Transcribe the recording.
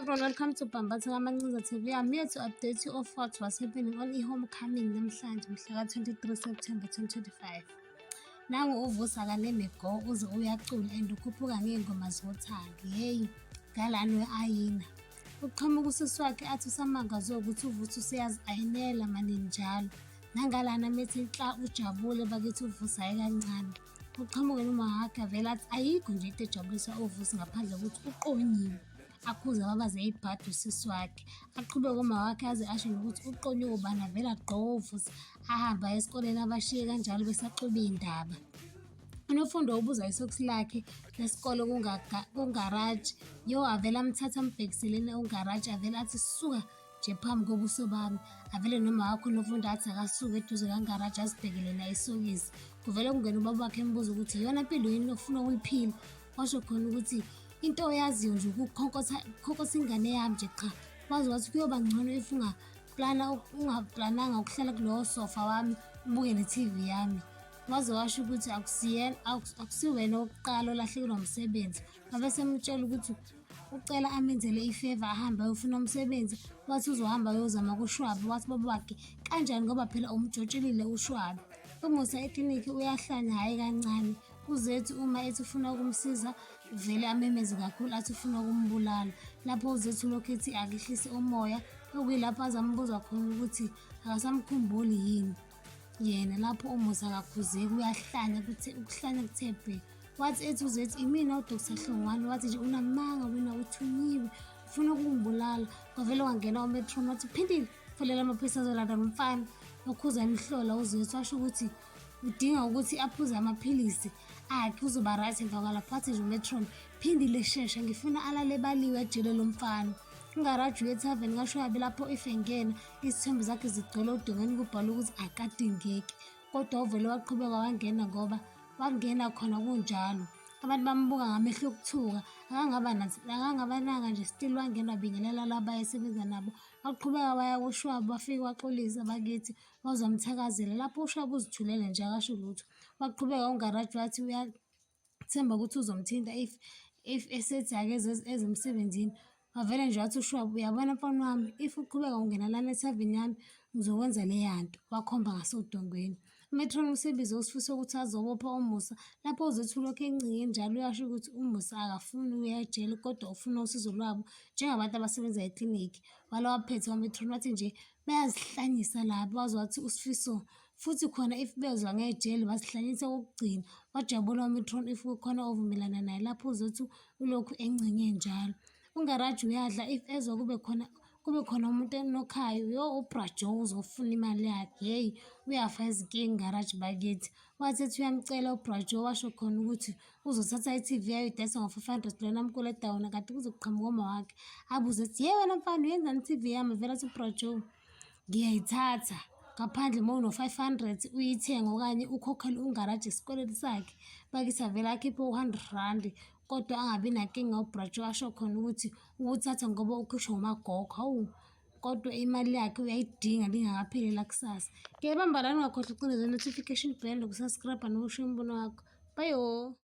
Everyone, welcome to Bhambatha kaMancinza TV. I'm here to update you of what was happening on i-homecoming namhlanje mhla ka-23 September 2025. Nangu uVusi akaneme go, uze uyacula and ukhuphuka ngey'ngoma zothando. Hheyi, ngalana we-ayina. Uqhamuka usisi wakhe athi usamangazwe ukuthi uVusi useyazi-ayinela manini njalo. Nangalana methi nhla ujabule bakithi uVusi hhayi kancane. Uqhamuke noma wakhe avele athi ayikho nje into ejabulisa uVusi ngaphandle kokuthi uqonyiwe. Akhuze ababaze ibhadi usisi wakhe. Aqhubeke uma wakhe aze asho nokuthi uqonyiwe ubani, avele agqoke uVusi ahambe aye esikoleni abashiye kanjalo besaxuba iy'ndaba. Unofundo ubuza isokisi lakhe lesikole kungaraji. Yo, avele amthathe ambhekiseleni ungaraji, avele athi suka nje phambi kobuso bami. Avele noma wakho uNofundo athi akasuke eduze kangaraji azibhekele naye isokisi. Kuvele kungena ubaba wakhe embuza ukuthi iyona mpilo yini ofuna ukuyiphila. Washo khona ukuthi into oyaziyo nje ukukhonkotha ingane yami nje qha. Waze wathi kuyoba ngcono if ungaplana ungaplananga ukuhlala kulowo sofa wami ubuke ne-TV yami. Waze washo ukuthi akusiyena akusiwena wokuqala olahlekelwa umsebenzi. Wabe semtshela ukuthi ucela amenzele i-favour ahambe ayofuna umsebenzi. Wathi uzohamba ayozama kuShwabi. Wathi baba wakhe kanjani ngoba phela umjotshelile uShwabi. UMusa eklinikhi uyahlanya hhayi kancane. Uzethu uma ethi ufuna ukumsiza vele amemeze kakhulu athi ufuna ukumbulala. Lapho uZethu lokhu ethi akehlise umoya, okuyilapho azambuza khona ukuthi akasamkhumbuli yini yena. Lapho uMusa akakhuzeki uyahlanya kuthe ukuhlanya kuthe bhe. Wathi ethi uZethu imina uDr Hlongwane, wathi nje unamanga wena uthunyiwe ufuna ukungibulala. Kwavele kwangena umetron wathi phindile fonela amaphoyisa azolanda lo mfana. Wakhuza imhlola uZethu washo ukuthi udinga ukuthi aphuze amaphilisi akhe uzoba right emva kwalapho. Wathi nje umetron phindile shesha ngifuna alale ebaliwe ejele lo mfana. Ungaraji uye ethaveni kaShwabi lapho if engena izithombe zakhe zigcwele odongeni kubhalwe ukuthi akadingeki, kodwa uvele waqhubeka wangena ngoba wangena khona kunjalo. Abantu bambuka ngamehlo okuthuka, akangabanaka nje still wangena wabingelela laba ayesebenza nabo. Waqhubeka waya kuShwabi wafike waxolisa bakithi waze wamthakazela. Lapho uShwabi uzithulele nje akasho lutho. Waqhubeka ungaraji wathi uyathemba ukuthi uzomthinta if esethi akeze eze emsebenzini. Wavele nje wathi uShwabi uyabona mfana wami if uqhubeka ungena lana ethaveni yami ngizokwenza leya nto. Wakhomba ngasodongweni. Umetron usebize uSifiso ukuthi azobopha uMusa. Lapho uZethu lokhu encinge njalo uyasho ukuthi uMusa akafuni ukuya ejele kodwa ufuna usizo lwabo njengabantu abasebenza eklinikhi. Wala waphetha umetron wathi nje bayazihlanyisa laba. Waze wathi uSifiso futhi khona if bezwa ngejele bazihlanyisa okokugcina. Wajabula umetron if kukhona ovumelana naye. Lapho uZethu ulokhu encinge njalo. Ungaraji uyadla if ezwa kube khona umuntu enokhayo, yo uBra Joe uzofuna imali yakhe. Hheyi, uyafa izinkinga ungaraji bakithi. Wathi ethi uyamcela uBra Joe washo khona ukuthi uzothatha i-TV ayoyidayisa ngo-500 lona amkweleta wona, kanti kuzoqhamuka uma wakhe abuze ethi ye wena mfana uyenzani i-TV yami? Vele athi uBra Joe ngiyayithatha ngaphandle uma uno-500 uyithenge okanye ukhokhele ungaraji isikweletu sakhe. Bakithi avele akhiphe u-R100 kodwa angabi nankinga uBra Joe, asho khona ukuthi uwuthatha ngoba ukhishwa umagogo. Hawu, kodwa imali yakhe uyayidinga lingakapheli elakusasa. Ngiyayibamba lana, ungakhohlwa ukucindezela i-notification bell, noku-subscribe nokushiya umbono wakho. Bye.